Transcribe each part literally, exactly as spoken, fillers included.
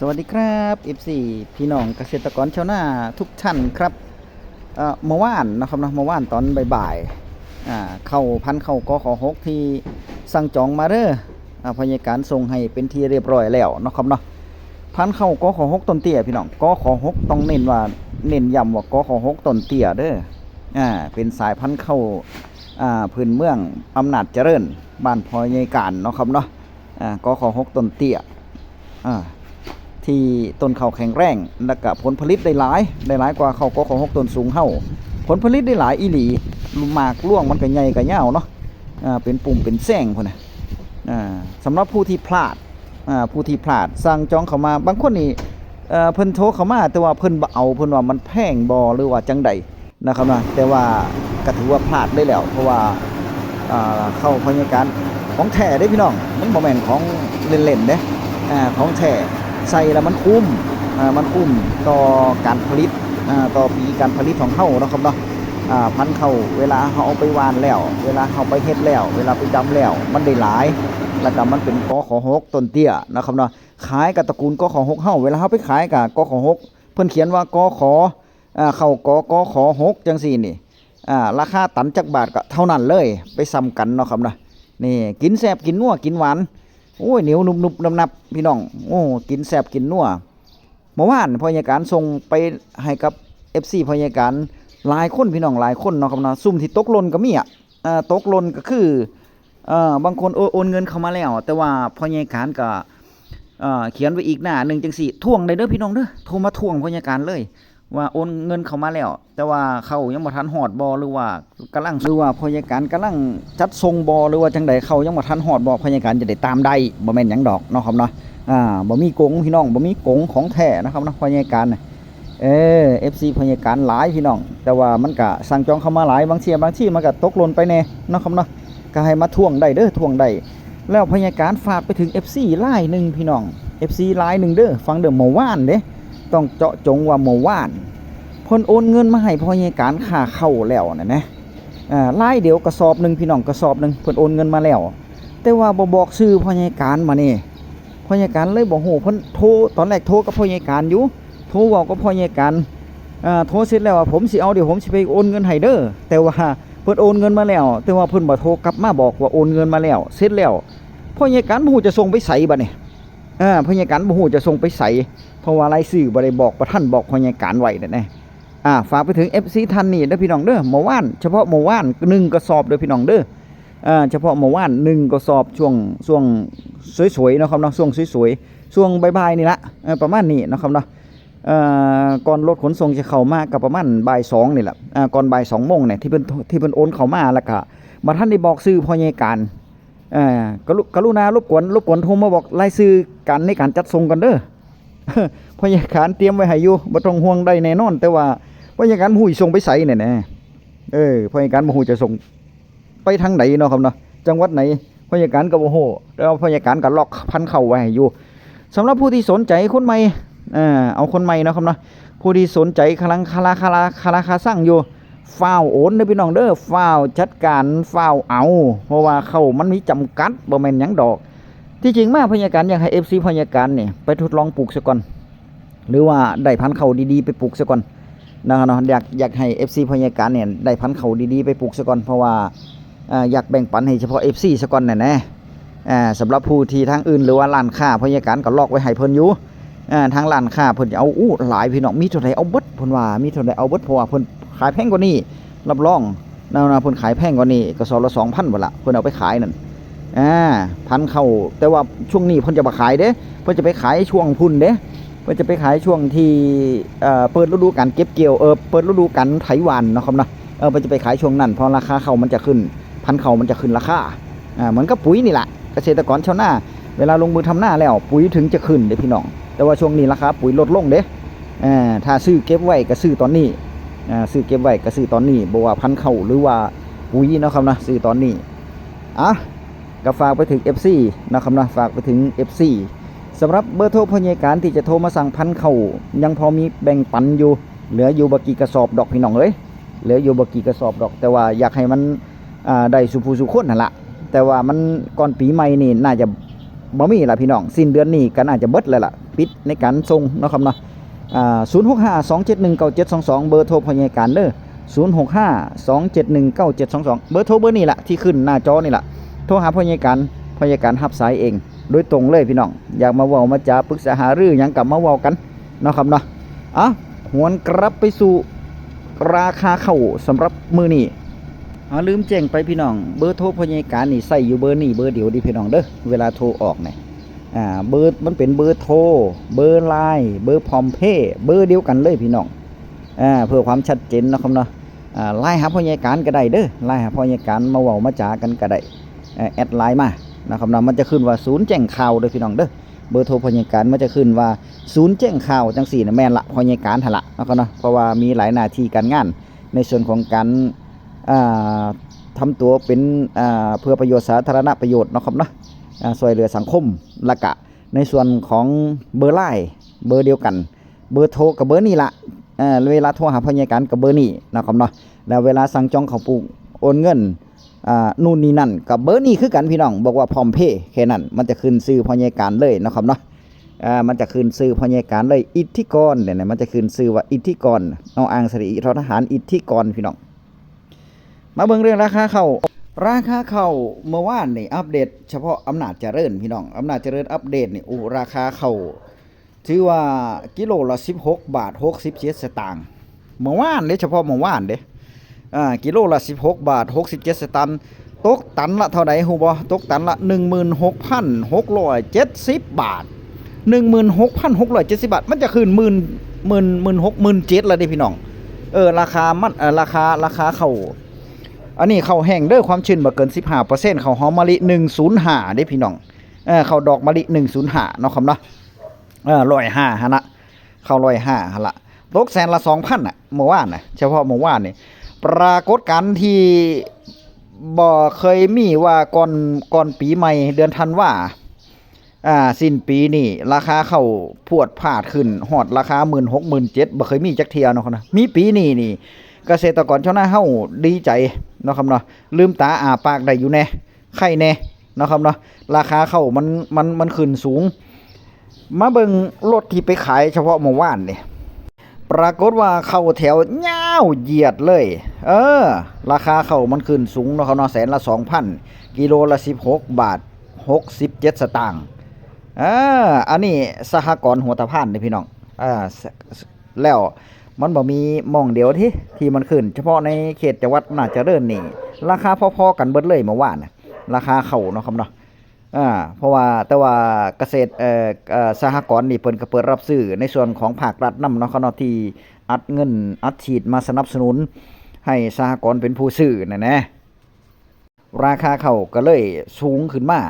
สวัสดีครับ เอฟซี พี่น้องเกษตรกรชาวนาทุกท่านครับ เอ่อ เมื่อวานนะครับเนาะ เมื่อวานตอนบ่ายๆ อ่า เข้าพันธุ์เข้ากขหก ที่สั่งจองมาเด้อ อ่า พยาการส่งให้เป็นที่เรียบร้อยแล้วนะครับเนาะ พันธุ์เข้ากขหก ต้นเตี้ยพี่น้อง กขหก ต้องเน้นว่า เน้นย้ำว่ากขหก ต้นเตี้ยเด้อ อ่า เป็นสายพันธุ์เข้า อ่า พื้นเมืองอำนาจเจริญ บ้านพ่อใหญ่การเนาะครับเนาะ อ่า กขหก ต้นเตี้ย อ่า ที่ต้นเข้าแข็งแรง แล้วก็ผลผลิตได้หลาย ได้หลายกว่าเข้ากขหก ต้นสูงเฮา ผลผลิตได้หลายอีหลี หมากรวงมันก็ใหญ่ก็ยาวเนาะ อ่า เป็นปุ่มเป็นแซงพุ้นนะ อ่า สำหรับผู้ที่พลาด อ่า ผู้ที่พลาด สั่งจองเข้ามา บางคนนี่ เอ่อ เพิ่นโทรเข้ามา แต่ว่าเพิ่นบ่เอา เพิ่นว่ามันแพงบ่ หรือว่าจั่งใด นะครับนะ แต่ว่าก็ถือว่าพลาดได้แล้ว เพราะว่า อ่า เข้าพยาการของแท้เด้พี่น้อง มันบ่แม่นของเล่นๆเด้ อ่า ของแท้ ใส่แล้วมันคุ้ม อ่า มันคุ้มต่อการผลิต อ่า ต่อปีการผลิตของเฮาเนาะครับเนาะ อ่า พันธุ์เข้า เวลาเฮาเอาไปหว่านแล้ว เวลาเฮาไปเฮ็ดแล้ว เวลาไปดำแล้ว มันได้หลาย แล้วก็มันเป็นกขหก ต้นเตี้ยนะครับเนาะ ขายกับตระกูลกขหก เฮา เวลาเฮาไปขายกับกขหก เพิ่นเขียนว่ากข อ่า เข้ากกขหก จั่งซี้นี่ อ่า ราคาตันจักบาทก็เท่านั้นเลย ไปส่ำกันเนาะครับเนาะ นี่ กินแซ่บกินนัวกินหวาน โอ้ย เหนียวหนุบๆนับๆ พี่น้อง โอ้ กินแซ่บกินนัว เมื่อวานพยาการส่งไปให้กับ เอฟซี พยาการหลายคนพี่น้องหลายคนเนาะครับเนาะ ซุมที่ตกหล่นก็มีอะ อ่า ตกหล่นก็คือ เอ่อ บางคนโอ- โอนเงินเข้ามาแล้ว แต่ว่าพยาการก็ เอ่อ เขียนไว้อีกหน้าหนึ่งจั่งซี้ ทวงได้เด้อพี่น้องเด้อ โทรมาทวงพยาการเลย ว่าโอนเงินเข้ามาแล้ว แต่ว่าเข้ายังบ่ทันฮอดบ่ หรือว่ากำลัง หรือว่าพยาการกำลังจัดส่งบ่ หรือว่าจั่งใด เข้ายังบ่ทันฮอดบ่ พยาการจะได้ตามได้ บ่แม่นหยังดอกเนาะครับเนาะ อ่า บ่มีโกงพี่น้อง บ่มีโกง ของแท้นะครับเนาะ พยาการน่ะ เออ เอฟซี พยาการหลายพี่น้อง แต่ว่ามันก็สั่งจองเข้ามาหลาย บางเที่ยบางทีมันก็ตกหล่นไปแน่เนาะครับเนาะ ก็ให้มาทวงได้เด้อ ทวงได้ แล้วพยาการฝากไปถึง เอฟซี รายหนึ่งพี่น้อง เอฟซี รายหนึ่งเด้อ ฟังเด้อ เมื่อวานเด้ ต้องเจาะจงว่าเมื่อวาน เพิ่นโอนเงินมาให้พยาการค่าเข้าแล้วนั่นนะ อ่า รายเดียวกระสอบหนึ่งพี่น้อง กระสอบหนึ่ง เพิ่นโอนเงินมาแล้ว แต่ว่าบ่บอกชื่อพยาการมานี่ พยาการเลยบ่ฮู้ เพิ่นโทร ตอนแรกโทรกับพยาการอยู่ โทรเว้ากับพยาการ อ่า โทรเสร็จแล้วว่า "ผมสิเอา เดี๋ยวผมสิไปโอนเงินให้เด้อ" แต่ว่าเพิ่นโอนเงินมาแล้ว แต่ว่าเพิ่นบ่โทรกลับมาบอกว่าโอนเงินมาแล้ว เสร็จแล้ว พยาการบ่ฮู้จะส่งไปไสบัดนี้ อ่า พยาการบ่ฮู้จะส่งไปไส เพราะว่ารายชื่อบ่ได้บอก บ่ทันบอกพยาการไว้นั่นแหละ อ่า ฝากไปถึง เอฟซี ท่านนี้เด้อพี่น้องเด้อ เมื่อวาน เฉพาะเมื่อวาน หนึ่งกระสอบเด้อพี่น้องเด้อ อ่า เฉพาะเมื่อวาน หนึ่งกระสอบ ช่วง ช่วงสวยๆเนาะครับเนาะ ช่วงสวยๆ ช่วงบ่ายๆนี่ละ เออ ประมาณนี้เนาะครับเนาะ เอ่อ ก่อนรถขนส่งจะเข้ามาก็ประมาณบ่ายสองนี่แหละ อ่า ก่อนบ่ายสองโมงเนี่ย ที่เพิ่น ที่เพิ่นโอนเข้ามา แล้วก็บ่ทันได้บอกชื่อพยาการ เอ่อ กรุ- กรุณารบกวน รบกวนโทรมาบอกรายชื่อการในการจัดส่งกันเด้อ พยาการเตรียมไว้ให้อยู่ บ่ต้องห่วง ได้แน่นอน แต่ว่าพยาการบ่ฮู้สิส่งไปไสแน่ๆ เออ พยาการบ่ฮู้จะส่งไปทางใดเนาะครับเนาะ จังหวัดไหน พยาการก็บ่ฮู้ แต่ว่าพยาการก็ล็อกพันธุ์เข้าไว้ให้อยู่ สำหรับผู้ที่สนใจคนใหม่ เอ่อ เอาคนใหม่เนาะครับเนาะ ผู้ที่สนใจคารังคาราคาราคาราคาซังอยู่ ฟ้าวโอนเด้อพี่น้องเด้อ ฟ้าวจัดการ ฟ้าวเอา เพราะว่าเข้ามันมีจำกัด บ่แม่นหยังดอก ที่จริงมาพยาการอยากให้ เอฟซี พยาการนี่ไปทดลองปลูกซะก่อน หรือว่าได้พันธุ์เข้าดีๆไปปลูกซะก่อนนะครับเนาะ อยาก- อยากให้ เอฟซี พยาการเนี่ยได้พันธุ์เข้าดีๆไปปลูกซะก่อน เพราะว่า เอ่อ อยากแบ่งปันให้เฉพาะ เอฟซี ซะก่อนน่ะนะ อ่า สำหรับผู้ที่ทางอื่น หรือว่าร้านค้าพยาการก็ล็อกไว้ให้เพิ่นอยู่ อ่า ทางร้านค้าเพิ่นจะเอาอู้หลายพี่น้อง มีเท่าใดเอาเบิด เพิ่นว่ามีเท่าใดเอาเบิด เพราะว่าเพิ่นขายแพงกว่านี้ รับรองนะ นะ เพิ่นขายแพงกว่านี้ กระสอบละสองพันพุ้นละ เพิ่นเอาไปขายนั่น อ่า พันธุ์เข้า แต่ว่าช่วงนี้เพิ่นจะบ่ขายเด้ เพิ่นจะไปขายช่วงพุ้นเด้ เพิ่นจะไปขายช่วงที่ เอ่อ เปิดฤดูกาลเก็บเกี่ยว เออ เปิดฤดูกาลไถหว่านเนาะครับเนาะ เออ เพิ่นจะไปขายช่วงนั้น เพราะราคาเข้ามันจะขึ้น พันธุ์เข้ามันจะขึ้นราคา อ่า เหมือนกับปุ๋ยนี่แหละ เกษตรกรชาวนา เวลาลงมือทำนาแล้ว ปุ๋ยถึงจะขึ้นเด้พี่น้อง แต่ว่าช่วงนี้ราคาปุ๋ยลดลงเด้ อ่า ถ้าซื้อเก็บไว้ก็ซื้อตอนนี้ อ่า ซื้อเก็บไว้ก็ซื้อตอนนี้ บ่ว่าพันธุ์เข้าหรือว่าปุ๋ยเนาะครับเนาะ ซื้อตอนนี้ อ่ะ ก็ฝากไปถึง เอฟซี นะครับเนาะ ฝากไปถึง เอฟซี สำหรับเบอร์โทรพยาการที่จะโทรมาสั่งพันธุ์เข้า ยังพอมีแบ่งปันอยู่ เหลืออยู่บ่กี่กระสอบดอกพี่น้องเอ้ย เหลืออยู่บ่กี่กระสอบดอก แต่ว่าอยากให้มัน อ่า ได้สู่ผู้สู่คนนั่นละ แต่ว่ามันก่อนปีใหม่นี่น่าจะ บ่มีละพี่น้อง สิ้นเดือนนี้ก็น่าจะเบิดแล้วล่ะ ปิดในการส่งเนาะครับเนาะ อ่า ศูนย์หกห้า สองเจ็ดหนึ่ง เก้าเจ็ดสองสอง เบอร์โทรพ่อใหญ่การเด้อ ศูนย์หกห้า สองเจ็ดหนึ่ง เก้าเจ็ดสองสอง เบอร์โทรเบอร์นี้ล่ะ ที่ขึ้นหน้าจอนี่ล่ะ โทรหาพ่อใหญ่การ พ่อใหญ่การรับสายเอง โดยตรงเลยพี่น้อง อยากมาเว้ามาจาปรึกษาหารือหยังก็มาเว้ากันเนาะครับเนาะ อ่ะ หวนกลับไปสู่ราคาข้าวสำหรับมื้อนี้ อ่า ลืมแจ้งไปพี่น้อง เบอร์โทรพ่อใหญ่การนี่ใช้อยู่เบอร์นี้เบอร์เดียวเด้อพี่น้องเด้อ เวลาโทรออกเนี่ย อ่า เบอร์ มันเป็นเบอร์โทร เบอร์ไลน์ เบอร์พร้อมเพย์ เบอร์เดียวกันเลยพี่น้อง อ่า เพื่อความชัดเจนเนาะครับเนาะ อ่า ไลน์หาพ่อใหญ่การก็ได้เด้อ ไลน์หาพ่อใหญ่การมาเว้ามาจากันก็ได้ เอ่อ แอดไลน์มานะครับเนาะ มันจะขึ้นว่าศูนย์แจ้งข่าวเด้อพี่น้องเด้อ เบอร์โทรพ่อใหญ่การมันจะขึ้นว่าศูนย์แจ้งข่าวจังซี่นะ แม่นละ พ่อใหญ่การหั่นละเนาะครับเนาะ เพราะว่ามีหลายหน้าที่การงานในส่วนของการ อ่า ทำตัวเป็น อ่า เพื่อประโยชน์สาธารณประโยชน์เนาะครับเนาะ อ่า ช่วยเหลือสังคม และกะในส่วนของเบอร์ไลน์ เบอร์เดียวกัน เบอร์โทรกับเบอร์นี้ละ เอ่อ เวลาโทรหาพ่อใหญ่การกับเบอร์นี้นะครับเนาะ แล้วเวลาสั่งจองข้าวปลูก โอนเงิน อ่า นู่นนี่นั่น กับเบอร์นี้คือกันพี่น้อง บอกว่าพร้อมเพย์ แค่นั้น มันจะขึ้นชื่อพ่อใหญ่การเลยนะครับเนาะ อ่า มันจะขึ้นชื่อพ่อใหญ่การเลย อิทธิกรเนี่ยนะ มันจะขึ้นชื่อว่าอิทธิกร ออ่างสระอิ ทอทหาร อิทธิกรพี่น้อง มาเบิ่งเรื่องราคาข้าว ราคาข้าวเมื่อวานนี่อัปเดตเฉพาะอำนาจเจริญพี่น้อง อำนาจเจริญอัปเดตนี่ อู้ ราคาข้าว ถือว่ากิโลละสิบหกบาทหกสิบเจ็ดสตางค์ เมื่อวานเด้ เฉพาะเมื่อวานเด้ อ่า กิโลละสิบหกบาทหกสิบเจ็ดสตางค์ ตกตันละเท่าใดฮู้บ่ ตกตันละหนึ่งหมื่นหกพันหกร้อยเจ็ดสิบบาท หนึ่งหมื่นหกพันหกร้อยเจ็ดสิบบาท มันจะขึ้นหมื่น หมื่น หมื่นหก หมื่นเจ็ดแล้วเด้พี่น้อง เออ ราคามัน เอ่อ ราคา ราคาข้าว อันนี้ข้าวแห้งเด้อ ความชื้นบ่เกินสิบห้าเปอร์เซ็นต์ ข้าวหอมมะลิหนึ่งศูนย์ห้าเด้พี่น้อง เออ ข้าวดอกมะลิหนึ่งศูนย์ห้าเนาะครับเนาะ เออ ร้อยห้าหั่นละ ข้าวร้อยห้าหั่นละ ตกแสนละสองพันน่ะ เมื่อวานน่ะ เฉพาะเมื่อวานนี่ ปรากฏการณ์ที่บ่เคยมีว่าก่อน ก่อนปีใหม่เดือนธันวา อ่า สิ้นปีนี่ราคาข้าวพรวดพราดขึ้นฮอดราคาหมื่นหก หมื่นเจ็ด บ่เคยมีจักเทื่อเนาะครับเนาะ มีปีนี้นี่ เกษตรกรชาวนาเฮาดีใจเนาะครับเนาะ ลืมตาอ้าปากได้อยู่แน่ ไคแน่เนาะครับเนาะ ราคาข้าวมัน มัน มันขึ้นสูง มาเบิ่งรถที่ไปขายเฉพาะเมื่อวานนี่ ปรากฏว่าเข้าแถวยาวเหยียดเลย เออ ราคาข้าวมันขึ้นสูงเนาะครับเนาะ แสนละสองพัน กิโลละสิบหกบาทหกสิบเจ็ดสตางค์ เออ อันนี้สหกรณ์หัวตะพานเด้อพี่น้อง อ่า แล้วมันบ่มีหม่องเดียวที่ ที่มันขึ้น เฉพาะในเขตจังหวัดอำนาจเจริญนี่ ราคาพอๆกันเบิดเลยเมื่อวานน่ะ ราคาข้าวเนาะครับเนาะ อ่า เพราะว่า แต่ว่าเกษตร เอ่อ เอ่อ สหกรณ์นี่เพิ่นก็เปิดรับซื้อในส่วนของภาครัฐนำเนาะครับเนาะ ที่อัดเงินอัดฉีดมาสนับสนุนให้สหกรณ์เป็นผู้ซื้อนั่นนะ ราคาข้าวก็เลยสูงขึ้นมา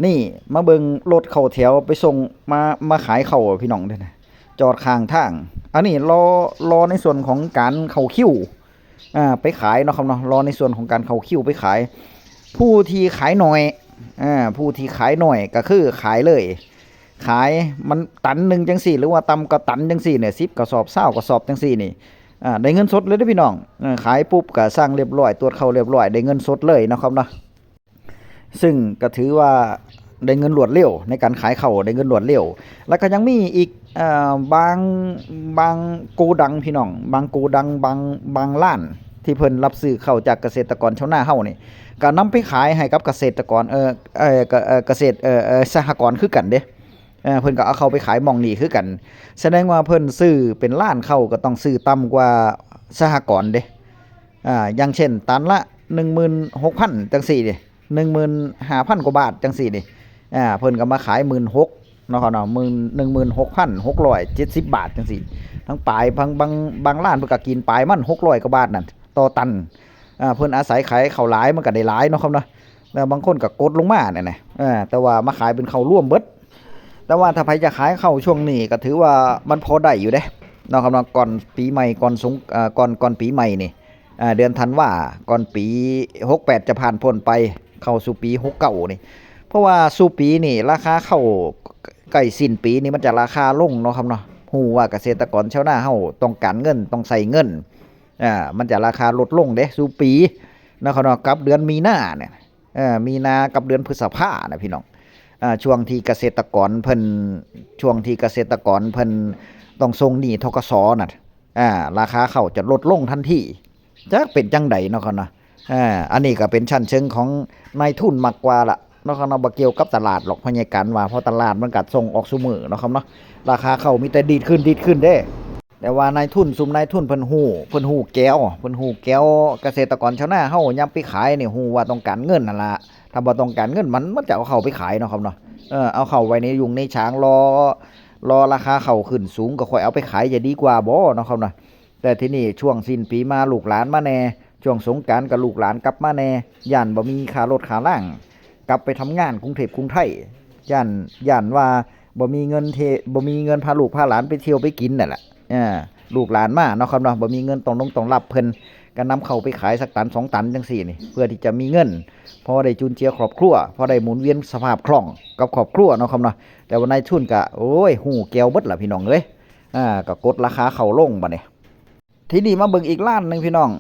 นี่มาเบิ่งรถเข้าแถวไปส่ง มา มาขายข้าวพี่น้องเด้อนะ จอดข้างทาง อันนี้รอ รอในส่วนของการเข้าคิว อ่า ไปขายเนาะครับเนาะ รอในส่วนของการเข้าคิวไปขาย ผู้ที่ขายน้อย อ่า ผู้ที่ขายน้อยก็คือขายเลย ขายมันตันหนึ่งจังซี่ หรือว่าต่ำกว่าตันจังซี่เนี่ย สิบกระสอบ ซาวกระสอบจังซี่นี่ อ่า ได้เงินสดเลยเด้อพี่น้อง เออ ขายปุ๊บก็สั่งเรียบร้อย ตรวจเข้าเรียบร้อย ได้เงินสดเลยเนาะครับเนาะ ซึ่งก็ถือว่าได้เงินรวดเร็ว ในการขายข้าวได้เงินรวดเร็ว แล้วก็ยังมีอีก เอ่อ บาง บางโกดังพี่น้อง บางโกดัง บาง บางร้านที่เพิ่นรับซื้อข้าวจากเกษตรกรชาวนาเฮานี่ ก็นำไปขายให้กับเกษตรกร เอ่อ เอ่อ เอ่อ เกษตร เอ่อ เอ่อ สหกรณ์คือกันเด้ เอ่อ เพิ่นก็เอาข้าวไปขายหม่องนี้คือกัน แสดงว่าเพิ่นซื้อเป็นร้านข้าวก็ต้องซื้อต่ำกว่าสหกรณ์เด้ อ่า อย่างเช่น ตันละหนึ่งหมื่นหกพันจังซี่เด้ หนึ่งหมื่นห้าพันกว่าบาทจังซี่เด้ อ่า เพิ่นก็มาขายหมื่นหกเนาะครับเนาะ หมื่น หนึ่งหมื่นหกพันหกร้อยเจ็ดสิบบาทจังซี่ ทั้งปลาย บาง บาง บางร้านเพิ่นก็กินปลายมันหกร้อยกว่าบาทนั่น ต่อตัน อ่า เพิ่นอาศัยขายข้าวหลายมันก็ได้หลายเนาะครับเนาะ แล้วบางคนก็กดลงมาเนี่ยนะ เออ แต่ว่ามาขายเป็นข้าวรวมเบิด แต่ว่าถ้าใครจะขายข้าวช่วงนี้ก็ถือว่ามันพอได้อยู่เด้เนาะครับเนาะ ก่อนปีใหม่ ก่อนสง เอ่อ ก่อน ก่อนปีใหม่นี่ อ่า เดือนธันวา ก่อนปีหกแปดจะผ่านพ้นไป เข้าสู่ปีหกเก้านี่ เพราะว่าสู่ปีนี่ราคาข้าวใกล้สิ้นปีนี่มันจะราคาลงเนาะครับเนาะ ฮู้ว่าเกษตรกรชาวนาเฮาต้องการเงิน ต้องใช้เงิน อ่า มันจะราคาลดลงเด้สู่ปีเนาะครับเนาะ กับเดือนมีนาเนี่ย เอ่อ มีนากับเดือนพฤษภานะพี่น้อง อ่า ช่วงที่เกษตรกรเพิ่น ช่วงที่เกษตรกรเพิ่นต้องส่งหนี้ ธ.ก.ส. น่ะ อ่า ราคาข้าวจะลดลงทันที จักเป็นจั่งใดเนาะครับเนาะ อ่า อันนี้ก็เป็นชั้นเชิงของนายทุนมากกว่าละเนาะครับเนาะ บ่เกี่ยวกับตลาดหรอก พ่อใหญ่กันว่า เพราะตลาดมันก็ส่งออกซุมื้อเนาะครับเนาะ ราคาข้าวมีแต่ดีดขึ้น ดีดขึ้นเด้ แต่ว่านายทุน ซุมนายทุนเพิ่นฮู้ เพิ่นฮู้แก้ว เพิ่นฮู้แก้วเกษตรกรชาวนาเฮา ยามไปขายนี่ฮู้ว่าต้องการเงินนั่นล่ะ ถ้าบ่ต้องการเงินมัน มันจะเอาข้าวไปขายเนาะครับเนาะ เออ เอาข้าวไว้ในยุงในฉาง รอ รอราคาข้าวขึ้นสูงก็ค่อยเอาไปขายจะดีกว่าบ่เนาะครับเนาะ แต่ทีนี้ช่วงสิ้นปีมาลูกหลานมาแน่ ช่วงสงกรานต์ก็ลูกหลานกลับมาแน่ ย้านบ่มีค่ารถค่าล่าง กลับไปทำงานกรุงเทพกรุงไทย ย้าน ย้านว่าบ่มีเงินเท บ่มีเงินพาลูกพาหลานไปเที่ยวไปกินนั่นแหละ อ่า ลูกหลานมาเนาะครับเนาะ บ่มีเงินต้องลงต้องรับเพิ่น ก็นำข้าวไปขายสักตันสองตันจั่งซี้นี่ เพื่อที่จะมีเงิน พอได้จุนเจือครอบครัว พอได้หมุนเวียนสภาพคล่องกับครอบครัวเนาะครับเนาะ แต่ว่านายทุนก็ โอ้ย ฮู้แก้วเบิดล่ะพี่น้องเอ้ย อ่า ก็กดราคาข้าวลงบัดนี้ ทีนี้มาเบิ่งอีกร้านหนึ่งพี่น้อง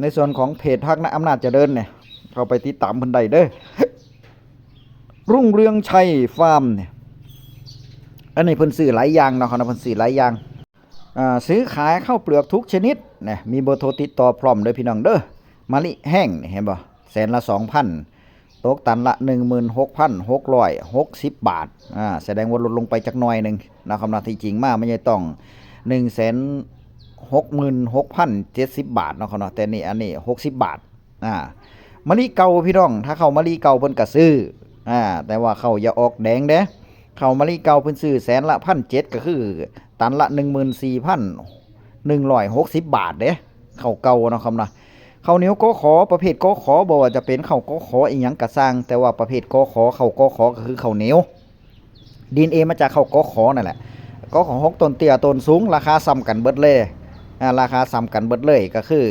ในส่วนของเพจฮักนะอำนาจเจริญเนี่ย เข้าไปติดตามเพิ่นได้เด้อ รุ่งเรืองชัยฟาร์มเนี่ย อันนี้เพิ่นซื้อหลายอย่างเนาะครับเนาะ เพิ่นซื้อหลายอย่าง อ่า ซื้อขายข้าวเปลือกทุกชนิดนะ มีเบอร์โทรติดต่อพร้อมเด้อพี่น้องเด้อ มะลิแห้งนี่เห็นบ่ แสนละสองพัน ตกตันละหนึ่งหมื่นหกพันหกร้อยหกสิบบาท อ่า แสดงว่าลดลงไปจักหน่อยหนึ่งนะครับเนาะ ที่จริงมามันจะต้องหนึ่งแสนหกหมื่นหกพันเจ็ดสิบบาทเนาะครับเนาะ แต่นี่อันนี้หกสิบบาท อ่า มะลิเก่าพี่น้อง ถ้าข้าวมะลิเก่าเพิ่นก็ซื้อ อ่า แต่ว่าข้าวอย่าออกแดงเด้ ข้าวมะลิเก่าเพิ่นซื้อแสนละพันเจ็ด ก็คือตันละหนึ่งหมื่นสี่พันหนึ่งร้อยหกสิบบาทเด้ ข้าวเก่าเนาะครับเนาะ ข้าวเหนียว กข. ประเภท กข. บ่ว่าจะเป็นข้าว กข. อีหยังก็ซ่าง แต่ว่าประเภท กข. ข้าว กข. ก็คือข้าวเหนียว ดีเอ็นเอ มาจากข้าว กข. นั่นแหละ กข. หก ต้นเตี้ยต้นสูง ราคาส่ำกันเบิดเลย อ่า ราคาส่ำกันเบิดเลย ก็คือ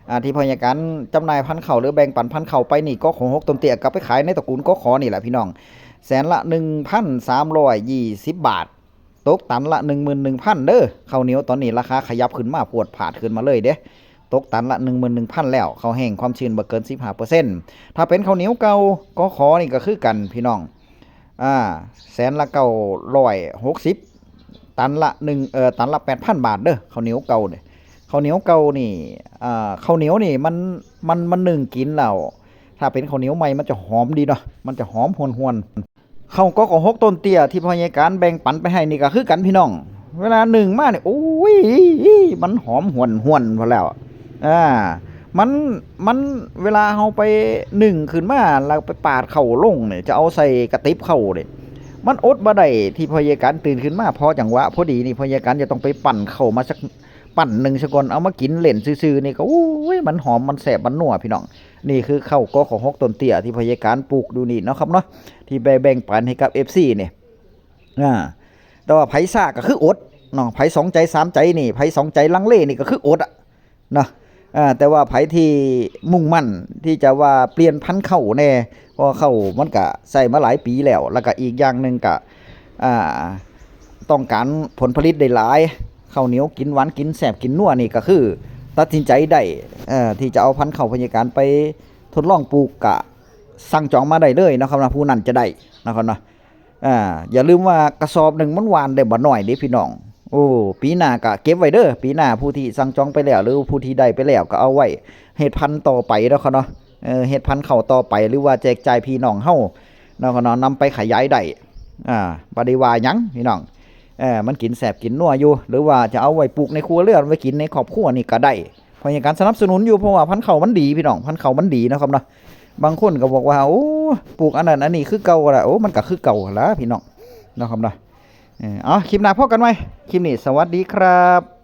อ่า ที่พ่อใหญ่กันจำหน่ายพันธุ์ข้าวหรือแบ่งปันพันธุ์ข้าวไปนี่ กข. หก ต้นเตี้ยก็ไปขายในตระกูล กข. นี่แหละพี่น้อง แสนละหนึ่งพันสามร้อยยี่สิบบาท ตกตันละหนึ่งหมื่นหนึ่งพันเด้อ ข้าวเหนียวตอนนี้ราคาขยับขึ้นมาพรวดพราดขึ้นมาเลยเด้ ตกตันละหนึ่งหมื่นหนึ่งพันแล้ว ข้าวแห้งความชื้นบ่เกินสิบห้าเปอร์เซ็นต์ ถ้าเป็นข้าวเหนียวเก่า กข. นี่ก็คือกันพี่น้อง อ่า แสนละเก้าร้อยหกสิบ ตันละหนึ่ง เอ่อ ตันละแปดพันบาทเด้อ ข้าวเหนียวเก่าเนี่ย ข้าวเหนียวเก่านี่ อ่า ข้าวเหนียวนี่มัน มัน มันนึ่งกินแล้ว ถ้าเป็นข้าวเหนียวใหม่มันจะหอมดีเนาะ มันจะหอมหวนๆ ข้าว กข. หก ต้นเตี้ยที่พ่อใหญ่การแบ่งปันไปให้นี่ก็คือกันพี่น้อง เวลานึ่งมาเนี่ย โอ้ย มันหอมหวนๆพอแล้ว อ่า มัน มัน เวลาเฮาไปนึ่งขึ้นมา แล้วไปปาดข้าวลงเนี่ย จะเอาใส่กระติบข้าวเนี่ย มันอดบ่ได้ที่พ่อใหญ่การตื่นขึ้นมา พอจังหวะพอดีนี่ พ่อใหญ่การจะต้องไปปั่นข้าวมาสักปั่นหนึ่งซะก่อน เอามากินเล่นซื่อๆนี่ก็ โอ้ย มันหอม มันแซ่บ มันนัวพี่น้อง นี่คือข้าว กข. หก ต้นเตี้ยที่พ่อใหญ่การปลูกอยู่นี่เนาะครับเนาะ ที่แบ่ง แบ่งปันให้กับ เอฟซี นี่ อ่า แต่ว่าไผซ่าก็คืออดเนาะ ไผสองใจสามใจนี่ ไผสองใจลังเลนี่ก็คืออดอะเนาะ อ่า แต่ว่าไผที่มุ่งมั่นที่จะว่าเปลี่ยนพันธุ์ข้าวแน่ เพราะข้าวมันก็ใส่มาหลายปีแล้ว แล้วก็อีกอย่างหนึ่งก็ อ่า ต้องการผลผลิตได้หลาย ข้าวเหนียวกินหวานกินแซ่บกินนัวนี่ก็คือตัดสินใจได้ เอ่อ ที่จะเอาพันธุ์ข้าวพ่อใหญ่การไปทดลองปลูก ก็สั่งจองมาได้เลยเนาะครับเนาะ ผู้นั้นจะได้เนาะครับเนาะ อ่า อย่าลืมว่ากระสอบหนึ่งมันหว่านได้บ่น้อยเด้พี่น้อง โอ้ ปีหน้าก็เก็บไว้เด้อ ปีหน้าผู้ที่สั่งจองไปแล้ว หรือผู้ที่ได้ไปแล้วก็เอาไว้เฮ็ดพันธุ์ต่อไปเนาะครับเนาะ เออ เฮ็ดพันธุ์ข้าวต่อไป หรือว่าแจกจ่ายพี่น้องเฮาเนาะครับเนาะ นำไปขยายได้ อ่า บ่ได้ว่าหยังพี่น้อง เออ มันกินแซ่บกินนัวอยู่ หรือว่าจะเอาไว้ปลูกในครัวเรือน ไว้กินในครอบครัวนี่ก็ได้ เพราะหยังการสนับสนุนอยู่ เพราะว่าพันธุ์ข้าวมันดีพี่น้อง พันธุ์ข้าวมันดีเนาะครับเนาะ บางคนก็บอกว่า โอ้ ปลูกอันนั้นอันนี้คือเก่าละ โอ้ มันก็คือเก่าละพี่น้องเนาะครับเนาะ เออ เอา คลิปหน้าพบกันใหม่ คลิปนี้สวัสดีครับ